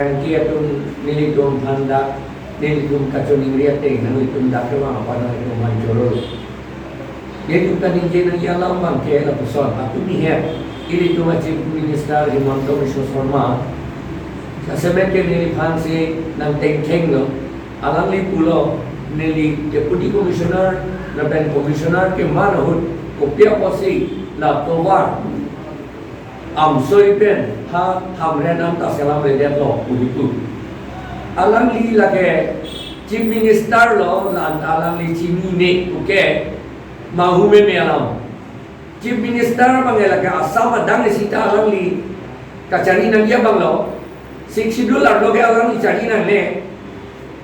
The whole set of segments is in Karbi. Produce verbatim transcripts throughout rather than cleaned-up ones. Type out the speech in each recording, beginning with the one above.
Kangki atum nelitum aphan dak, nelitum kachiningri ateng nanglitum dak kevang aphan nanglitum aphan choro. Nelitum kaningje nangji alam abang ke lapuson, atum ni he, ilitum a Chief Minister Himanta Biswa Sarma, jasemet ke neliphan si nangtengthenglo, alangli pulo, neli Deputy Commissioner lapen Commissioner keman ahut kopi apotsi la tovar amsoi pen ha Hamren anta selamledetlo pu dipu. Alangli lake Chief Minister lo, la alangli chinine puke manghu meme alam. Chief Minister abang ke lake Assam adang isi ta alangli kachari nangji abang lo. Sixth Schedule arlo ke alangli chari nangne.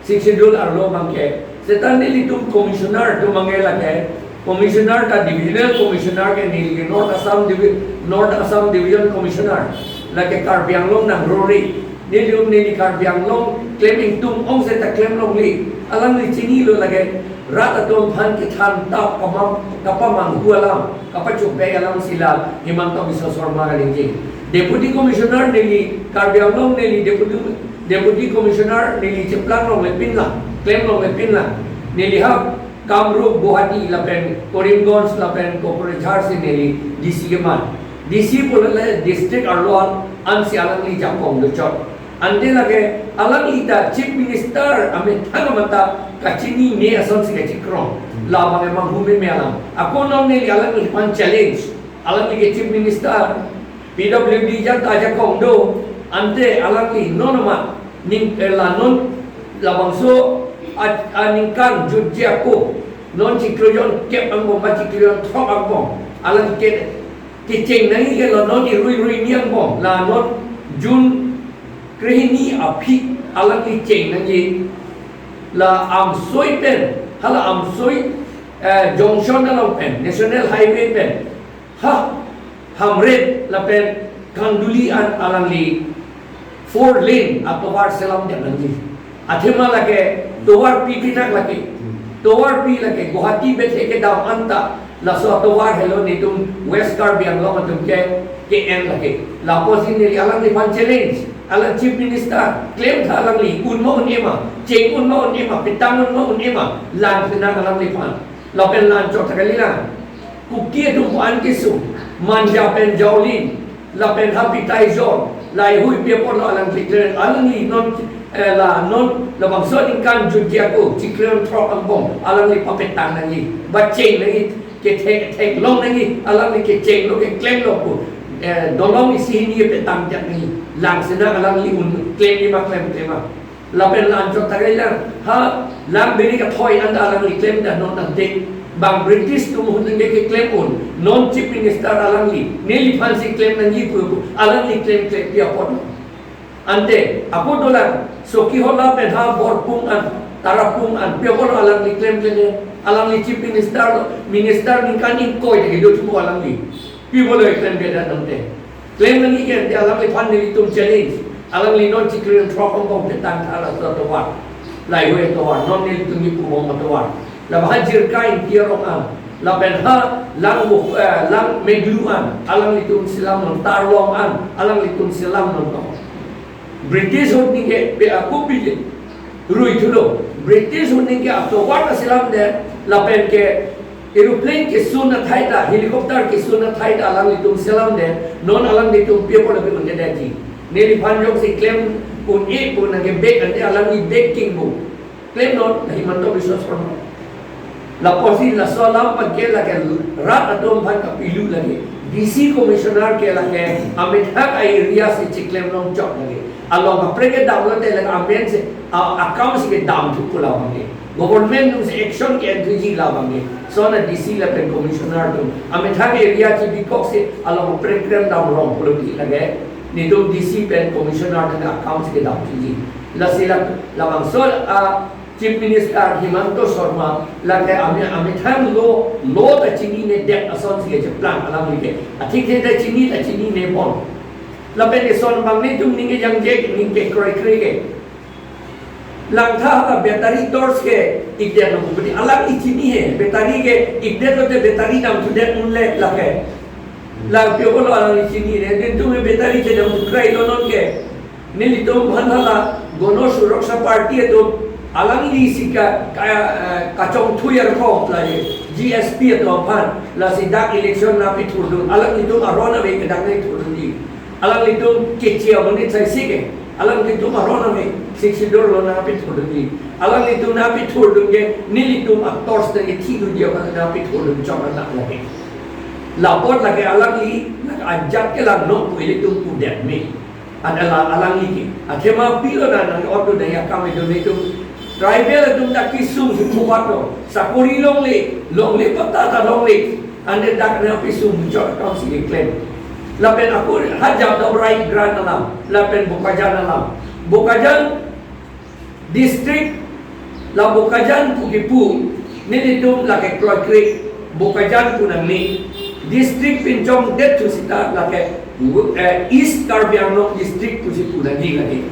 Sixth Schedule arlo abang ke. Seta nelitum Commissioner atum abang ke lake, Commissioner ta Divisional Commissioner ke, neli ke North Assam Divi-, North Assam Division Commissioner. Lake Karbi Anglong nangrori. Nelitum neli Karbi Anglong klem ingtung ong seta klem longle. Alangli chinilo lake rat atum aphan kethan ta pamang, kapamanghu alam, kapachobei alam si la Himanta Biswa Sarma kaningje. Deputy Commissioner neli Karbi Anglong neli Deputy, Deputy Commissioner neli cheplang longle pinlang, klem longle pinlang. Neli ha Kamrup, Guwahati lapen Karimganj lapen Kokrajhar si neli D C keman. D C pulo le district arlo an si alangli jakong dochot. Ante lake alangli ta Chief Minister amethang amat ta kachinine asonsi kachikrong. La abang ke manghu meme alam. Ako non neli alangliphan challenge. Alangli ke Chief Minister, P W D jat ajakong do, ante alangli non amat ning, eh, la non labangso a, aningkan jutji ako, non chiklo jonkep angbong ba chiklo jonthrok angbong, alang ke kecheng nangji ke la non irui rui ni angbong, la non June krehini aphi alangli cheng nangji, la amsoi pen, hala amsoi, eh, junction along pen, National Highway pen, ha Hamren lapen Khanduli an alangli four lane atovar selamdet nangji. Athema lake tovar pi pinak lake. Tovar pi lake Guwahati Bethel kedam anta laso atovar helo nelitum West Karbi Anglong atum ke ke-en lake. Lapusi neli alangliphan challenge. Alang Chief Minister, klemtha alangli, un ma un-e ma, cheng un ma un-e ma, petang un ma un-e ma, lang penang alangliphan. Lapen la-anchot ta kalilang. Kuki atum pu-an kesung, Manja pen Jauli, lapen ha Pitaijong, laheihui pi apotlo alangli klemdet, alangli non, eh, la non, labangso aningkan jutji ako, chiklo jonthrok angbong, alangli papetang nangji, ba cheng nangji, kethek, theklong nangji, alangli kechenglo keklemlo pu, eh, dolong isi hini petang jak nangji, lang penang alangli un, klemji ma klemkle ma. Lapen la-anchot ta kalilang, ha Langberi Kathoi anta alangli klemdet non ante. Bang British atum ahut nangke keklem un, non Chief Minister alangli, neliphan si klem nangji pu pu, alangli klemkle pi apot. Ante, ako dolang, Sokihola pen ha Borpung an, Tarapung an, pi apotlo alangli klemkle ne, alangli Chief Minister lo, Minister ningkan ingkoi ta kedo thupo alangli. Pi apotlo klemkledet ante. Klem nangji ke ante alangliphan nelitum challenge. Alangli non chiklo jonthrok angbong petangtha laso atovar. Laheihui atovar, non nelitum kipu bom atovar. Lapen ha Jirka Ingti arong an. Lapen ha Lang, eh, Langmeglu an. Alanglitum selam non, Tarlong an. Alanglitum selam non to. British ahut nangke pe aku pije. Rui thulo. British ahut nangke atovar ta selamdet. Lapen ke aeroplane kesun athai ta, helicopter kesun athai ta alanglitum selamdet, non alanglitum pi apotlo pi un-edetji. Neliphan jongsi klem un-e pu nangke bek ante alangli bek king bu. Klem non, la Himanta Biswa Sarma. Lapusi laso alam abang ke lake rat atum aphan kapilu lake. D C Commissioner ke lake amethang a-area si chiklem longchok lake. Along kaprek kedam lote lake amen si, a, akam si kedam thupo la abang ke. Government atum si action ke-en thuji la abang ke. Lason a D C lapen Commissioner atum amethang area chibikok si along kaprek kedam rong pulo ti lake. Netum D C pen Commissioner atum akam si kedam thuji. Lasi la, labangso a Chief Minister Himanta Sarma lake ame, amethang lo, lo ta chininedet asonsi kecheplang alangli ke. Athik the ta chini ta chinine pon. Lapen eson abang netum ning kejangje, ning kekroikre ke. Langtha hala battery torch ke-ikdetlo pupudi, alangli chini he, battery ke-ikdet lote battery damthudet unle lake. Lang pi apotlo alangli chinine, netum ke battery kedamthu krailo non ke. Nelitum aphan hala Gana Suraksha Party atum alangli si ka, ka, eh, kachongthu yarkom la G S P atum aphan lasi dak election nangpithurdun. Alanglitum aron ave ke dak nangthurdunji. Alanglitum keche amonit saisi ke. Alanglitum aron ave Sixth Schedule along nangpithurdunji. Alanglitum nangpithurdun ke nelitum a-torch nangkethidunji aphan nangpithurdun chok anak lake. Lapot lake alangli, lake ajat ke lang nokpu ilitum pudetme. Adalah alangli ke. Athema pilo na nang-otdun nangji akam itum itum. Tribal atum dak kesung si phubatlo. Sakori longle, longle patta ta longle. Ante dak nangpesung chok akam si keklem. Lapen ako ha Jadobrai grant alam, lapen Bokajan alam. Bokajan district la Bokajan pu kipu, nelitum lake kroikre Bokajan pu nangne. District pinchongdet thu seta lake, eh, East Karbi Anglong district pusi pu nangji lake.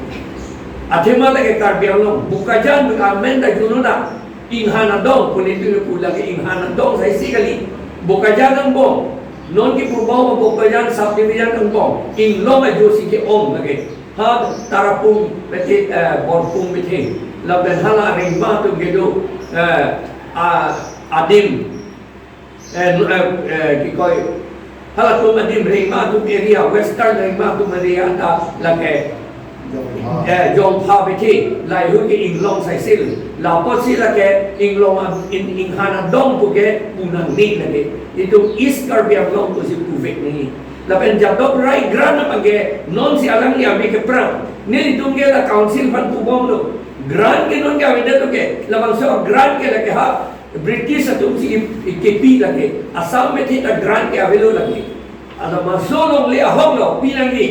Athema lake Karbi Anglong, Bokajan pu amen ta juno na, Inghan Adong pu nelitum pu lake Inghan Adong saisi kali. Bokajan angbong, non kepubom Bokajan subdivision angbong, Inglong ajo si ke-ong lake. Ha Tarapung bethe, eh, Borpung bethe. Lapen hala Rengma atum kedo, eh, a, adim, eh, nu-, eh, eh, kikoi. Halatum adim Rengma atum area, Western Rengma atum area ta lake, eh, Jongpha bethe, laheihui ke Inglong saisi. Lapotsi lake Inglong am-, In-, Inghan Adong pu ke pu nangne lake. Itum East Karbi Anglong pusi puvek nangji. Lapen Jadobrai grant abang ke nonsi alangli ave ke prang. Nelitum ke la council aphan pubomlo. Grant ke non ke avedet lo ke. Labangso grant ke lake ha British atum si kepi lake. Assam bethe ta grant ke avelo lake. Ada maso longle ahoklo pi nangji.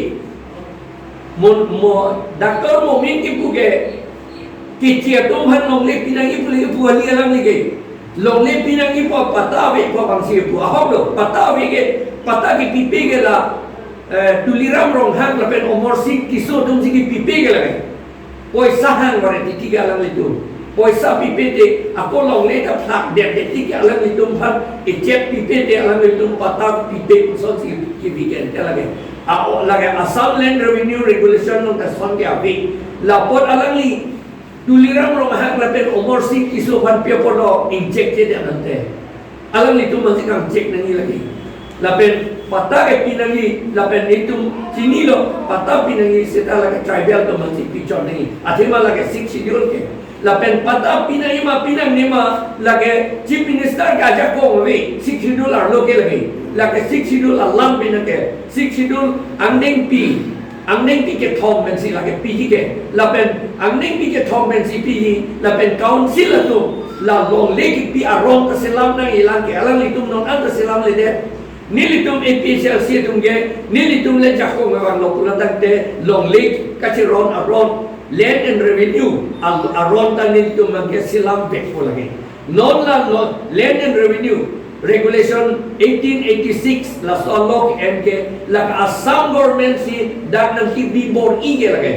Mon, mo, Doctor Momin kipu ke, keche atum aphan longle pi nangji pu lake pu kali alangli ke. Longle pi nangji pu patta ave pu abangsi pu ahoklo, patta ave ke, patta kepipe ke la, eh, Tuliram Ronghang lapen Amarsing Tisso atum si kepipe ke lake. Poisa hang bare titi ke alanglitum. Poisa pipe te, ako longle ta phlak det det titi ke alanglitum aphan, ejek pipe te alanglitum patta pipe puson si kebi ke ante lake. A, o, lake Assam Land Revenue Regulation along ta son ke ave. Lapot alangli Tuliram Ronghang lapen Amarsing Tisso aphan pi apotlo injek ke dia nante. Alanglitum masih kangchek nangji lake. Lapen patta ke pi nangji, lapen itum chinilo, patta pi nangji seta lake tribal atum masih pichon nangji. Athema lake Sixth Schedule ke. Lapen patta pi nangji ma pi nangne ma lake Chief Minister ke ajakong ave, Sixth Schedule arlo ke lake. Lake Sixth Schedule alam pi nang ke, Sixth Schedule angdengpi, angdengpi kethom pensi lake piji ke. Lapen angdengpi kethom pensi piji, lapen council atum la longle kepi aron ta selam nangji lang ke, alanglitum non an ta selamledet. Nelitum A P H L C atum ke, nelitum le jakong abang lo pulotangte longle kachiron aron, Land and Revenue al-, aron ta nelitum abang ke selam vekpo lake. Non la lo Land and Revenue Regulation eighteen eighty-six laso along ke-en ke lake Assam government si dak nangkebi bor-i ke lake.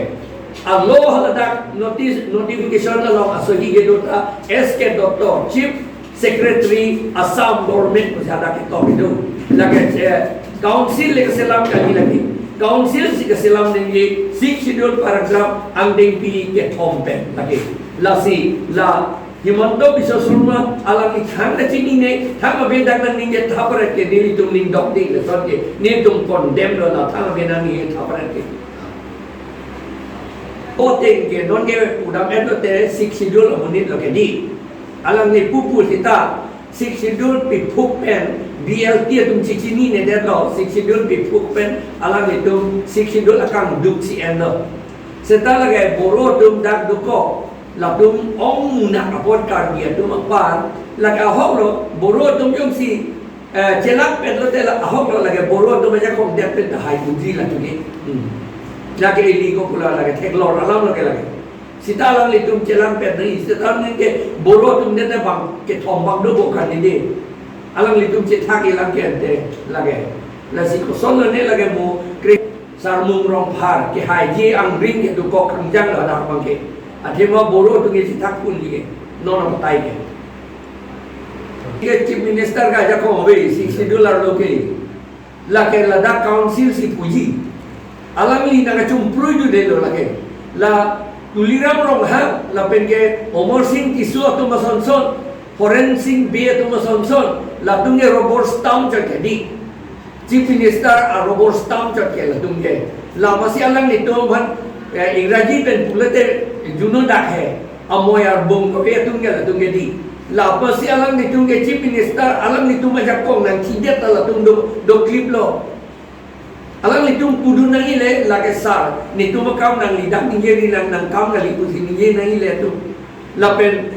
Alo haladak notice, notification along asohi kedo ta S K Dutta, Chief Secretary Assam Government pusi hadak ketok kedo. Lake, eh, council le keselam kali lake. Council si keselam nangji Sixth Schedule paragraph angdengpi kethom pen lake. Lasi la Himanta Biswa Sarma alangli thang kachinine, thang ave dak nangne thapret ke, nelitum ning dokde lason ke, nelitum condemn lo la thang ave nangne thapret ke. Oteng ke non ke udam et lote Sixth Schedule amonit lo ke di. Alangli pupu seta Sixth Schedule piphuk pen B L T atum chichinine detlo, Sixth Schedule piphuk pen alanglitum Sixth Schedule akangduk si enlo. Seta lake Boro atum dak dokok, latum ong munak apot Karbi atum apar, lake ahoklo, Boro atum jongsi, eh, chelangpet lote la ahoklo lake Boro atum ajakong det pen tahai unji latum ke. Hmm. Lake ili ko pula lake theklor alam lake lake. Seta alanglitum chelangpet nangji, seta nangke Boro atum det bang kethom bang dobo kan ini. Alanglitum chethak ilang ke ante lake. Lasi kosonlo ne lake mo kre Sarmung Rongphar kehaiji angring ke dokok kangjang lo dak abang ke. Athema Boro atum ke chethak pun di ke. Non abatai ke. Ke Chief Minister ke ajakong ave, Sixth Schedule arlo ke. Lake ladak council si puji. Alangli nangkachumprui dudelo lake. La Tuliram Ronghang, lapen ke Amarsing Tisso atum asonson, Horen Sing Bey atum asonson, latum ke rubber stamp chot ke dei. Chief Minister a rubber stamp chot ke latum ke. Lasi alanglitum aphan, eh, Ingraji pen pulote juno dak hai, amoi arbung kave atum ke latum ke dei. Lasi alanglitum ke Chief Minister, alanglitum ajakong nangchidet ta latum do, do clip lo. Alanglitum pudun nangji le lake sir, netum akam nangli dak ningje ri nang, nang kam kali pusi ningje nangji le atum. Lapen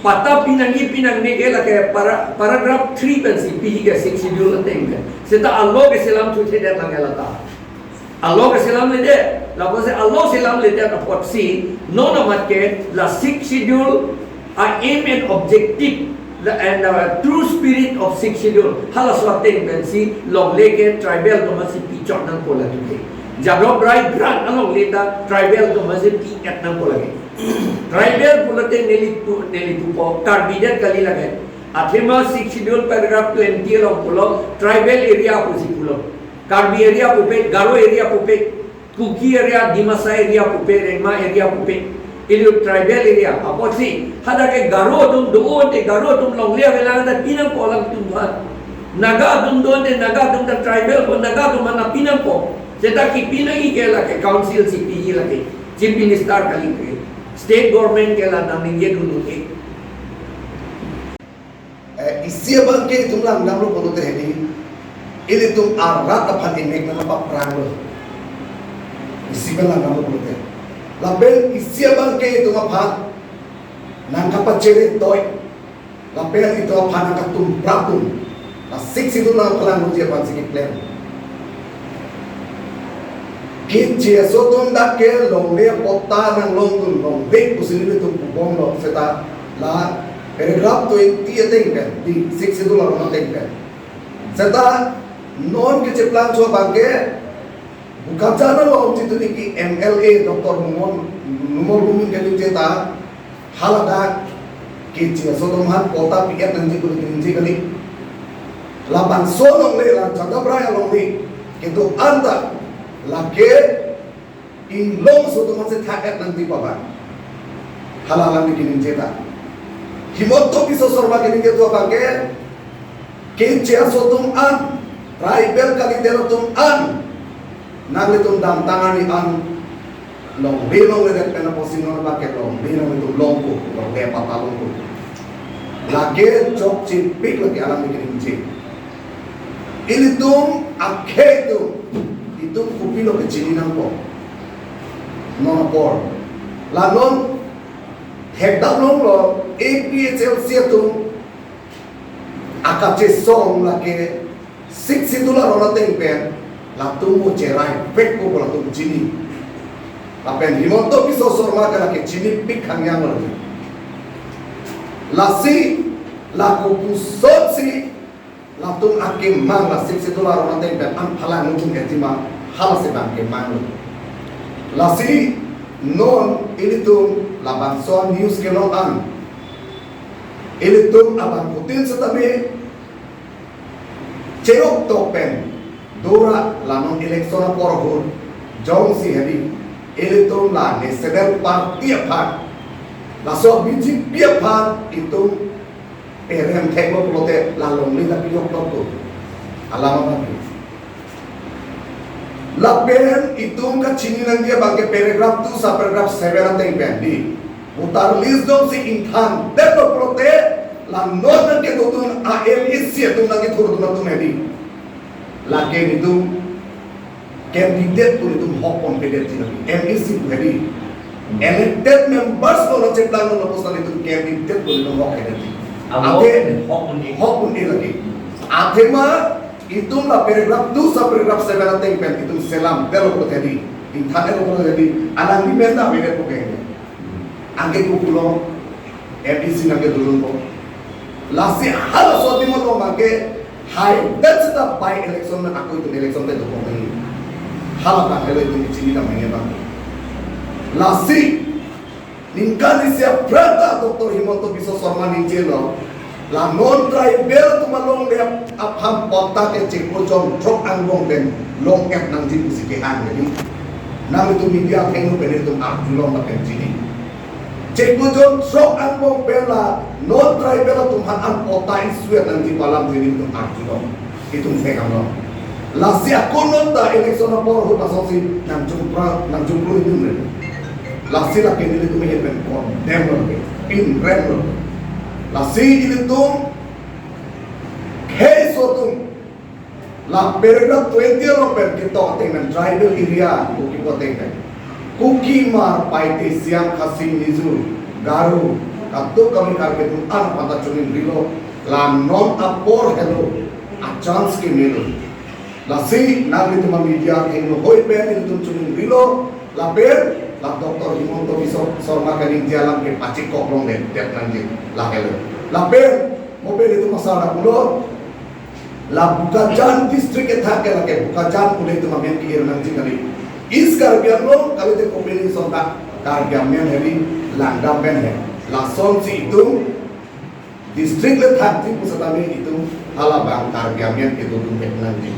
patta pinangji pinangne ke lake para-, paragraph three pensi piji ke Sixth Schedule ateng ke. Seta a-law keselam thuthedet lang ke lata. A-law keselamledet, lapusi a-law selamledet apotsi, non amat ke la Sixth Schedule a-aim and objective, the, and the true spirit of Sixth Schedule, halaso ateng pensi longle ke tribal atum aphansi pichot nangpo lake. Jadov Rai grant alongle ta tribal atum aphansi pi-et nangpo lake. Tribal pulote neli pu-, neli pupo, Karbi det kali lake. Athema Sixth Schedule paragraph twenty along pulo, tribal area pusi pulo. Karbi area pupe, Garo area pupe, Kuki area, Dimasa area pupe, Rengma area pupe, ili tribal area. Apotsi, hadak ke Garo atum do-onte, Garo atum longle avelang ta pinangpo alangtum aphan. Naga atum do-onte, Naga atum ta tribal ko, Naga atum aphan pinangpo. Seta kepinangji ke lake council si piji lake, Chief Minister kali lake, state government ke la nang ningje dun un-e. Eh, isi abang ke itum langdamlo pulote hedi, ilitum arat aphan imek nangpapranglo. Isi abang langdamlo pulote. Lapen isi abang ke itum aphan nangkapachere toi. Lapen itum aphan nangkatum praptum. La Sixth Schedule nangpalangji aphansi keplang. Keche aso atum dak ke longle patta nanglongdun longle pusi nelitum pubomlo seta la paragraph twenty ateng pen dei, Sixth Schedule aron ateng pen. Seta non kecheplangso abang ke Bokajan along chituni ke M L A Doctor Numal, Numal Momin kaningje ta haladak keche aso atum aphan patta pi-et nangji pu kaningje kali. Labangso alongle la Jadov Rai alongle kedo-an ta lake inglong aso atum aphansi tha-et nangji pu abang. Hala alangli kaningje ta. Himanta Biswa Sarma kaningje atum abang ke keche aso atum an, tribal kalidet atum an, nanglitum damtang arni an longle longledet pen apotsi non abang ke longle nanglitum longpo, longle patta longpo. Lake chokchepik lake alangli kaningje. Ilitum akhei atum, itum kopilo kechini nangpo. Non apor. La non thekdam longlo A P H L C atum akachesong lake Sixth Schedule aron ateng pen latum mo cherai pek ko latum chini. Lapen Himanta Biswa Sarma ke lake chinipik hangyang lake. Lasi la kopusonsi latum akemang la Sixth Schedule aron ateng pen an phalang nujung etima halasi abang kemanglo. Lasi non ilitum labangso news kelong an ilitum abangphutin setame cherok tok pen dora la non election apor ahut jongsi hedi ilitum la National Party aphan laso B J P aphan itum perem theklo pulote la longle ta piyok tok ko. Alam abang ke. Lapen itum kachini nangji abang ke paragraph two sub paragraph seven ateng pen dei. Voter list jongsi ingthantedetlo pulote la non nangkedodun a M A C atum nangkethurdun atum hedi. Lake netum candidate pu netum hok ponpedetji lake. M A C pu hedi. Elected members lo nangcheplang lo pusi netum candidate pu netum hok pedetji. Abo ate hok un-e. Hok un-e lake. Athema itum la paragraph two sub paragraph seven ateng pen itum selamdetlo pulote hedi. Ingthantedetlo pulote hedi. Alangli mena avedet pu ke. Anke kopulo M A C nangkedodunpo. Lasi halaso adim along abang ke haidet seta by election na ako itum election te dokok nangji. Hala abang helo itum chini dam nangji abang. Lasi ningkan isi aphrang ta Doctor Himanta Biswa Sarma ningjelo. La non tribal atum along le aphan patta ke check post throk angbong pen long-et nangji pusi kehang kali. Nangtum media athengno pen itum arjulong lapen chini. Check post throk angbong pen la non tribal atum aphan an patta issue-et nangji pu alam chini itum arjulong. Itum thek-anglong. Lasi ako non ta election apor ahut asonsi nangjumpra, nangjumpru itum le. Lasi lake nelitum ahin pen condemn lo lake, pinrem lo. Lasi ilitum khei aso atum la paragraph twenty along pen ketok ateng pen tribal area Kuki pu ateng pen, Kuki, Hmar, Paite, Siang, Khasi, Mizo, Garo, kadokave Karbi atum an aphan ta choningrilo, la non apor helo, a chance kemelo. Lasi nanglitum media athengno hoi pen ilitum choningrilo, lapen la Doctor Himanta Biswa Sarma kaningje alam ke pachekok longledet nangji lahelo. Lapen mo pen itum asar pulo, la Bokajan district athak ke lake Bokajan pu le itum amen ke-ir nangji kali. East Karbi Anglong kalite kopine ason ta Karbi amen hedi, langdam pen he. Lasonsi itum district le thakji pu setame itum halabang Karbi amen kedodun thek nangji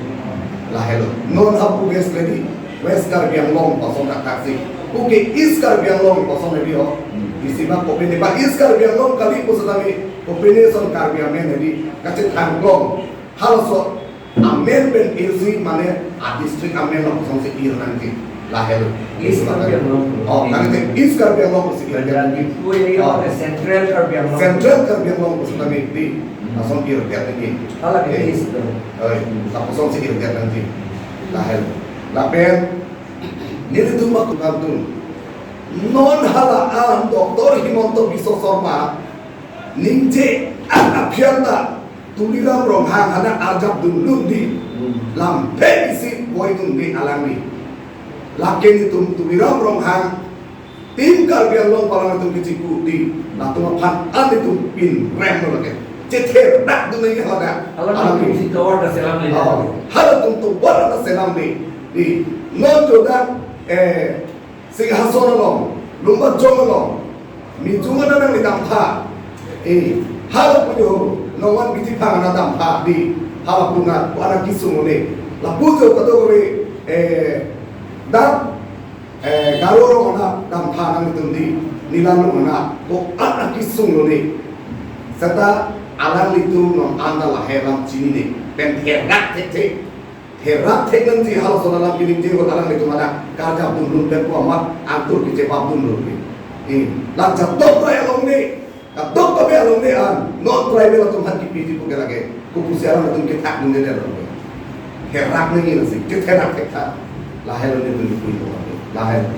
lahelo. Non hapu West ledi, West Karbi Anglong ason thakthak si. Puke East Karbi Anglong ason hedi ho. Isi ma kopine ba East Karbi Anglong kali pu setame kopine ason Karbi amen hedi kachethang long. Halaso amen pen irsi mane a district amen along asonsi ir nangji lahelo. East Karbi Anglong. Oh, kan ite East Karbi Anglong si ir nangji. Area Oh. Central Karbi Anglong. Central Karbi Anglong pu setame di. Hmm. Lason irdet nangji. Hala ke Eh. East. Oi, lapuson si irdet nangji lahelo. Lapen nelitum ma kukantun. Non hala an Doctor Himanta Biswa Sarma ningje an aphian ta Tuliram Ronghang hadak arjap dunlun di. Hmm. Lam phe isi boy dun di alangli. Lake nelitum Tuliram Ronghang Team Karbi Anglong pu alanglitum kechipu di, latum aphan an itum pinrem lo lake. Chetherak dun nangji hadak. Alam Alam itu ini. Isi tovar ta selam le. Oh, halatum tovar ta selam le. Di, non jodak, eh, Singhason along, Lumbajong along, Mijung anan nangli damtha. Eh, halapu jo, nonwan Bithi Phang anan damtha di, halapu na, wana kesung le. Lapu jo kadokave, eh, dak, eh, Garo arong anan damtha nangtum di, Nilam arong anan, ko an akesung lo ne. Seta alanglitum non an ta lahei alam chinine, pen therak thekthe. Therak thek nangji halason alam keningje ahut alanglitum hadak karjap dunlun pen pu amat angtur kechebap dunlun ke. Eh, la jadok rai along ne, kadokave along ne an, non tribal atum aphan kepiji pu ke lake, kopusi alanglitum kethak dunde along ke. Therak nangji lasi, chetherak thektha. Lahelo nelitum kipu pu lake. Lahelo.